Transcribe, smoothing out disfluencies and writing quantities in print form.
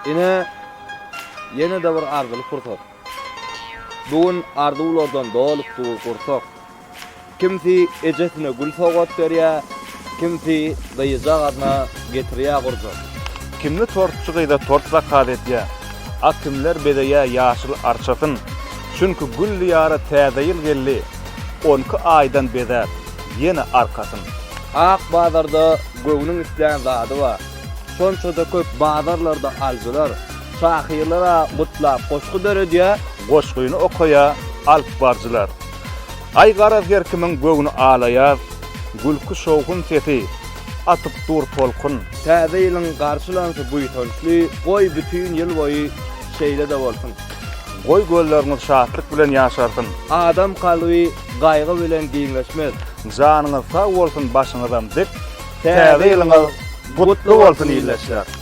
Ine, ýene-de bir arzyly pursat. Bu gün arzuwlardan dolup dur gursak. Kimsi ejesine gül sowgat berýär, kimsi gyzjagazyna getirýär gurjak. Kimli tortçy gyza tort zakaz edýär, a kimler bezeýär ýaşyl arçasyn. Çünki gül diýara täze ýyl geldi, onki aýdan bezäp ýene arkasyn. Ak bazarda göwnüň islän zady bar. Şonça-da köp bazarlarda alyjylar. Şahyrlar-a gutlap goşgy döredýär. Goşgyny okaýar alypbaryjylar. Aý garaz her kimiň göwni alaýaz, Gülki şowhun sesi atyp dur tolkun. Täze ýylyň garşylansy buýsançly, Goý bütin ýyl boýy şeýle-de bolsun. Goý gözleriňiz şatlyk bilen ýaşarsyn. Adam kalby gaýgy bilen giňleşmez. Janyňyz sag bolsun başyňyzam dik. Täze ýylyňyz gutly bolsun ildeşler.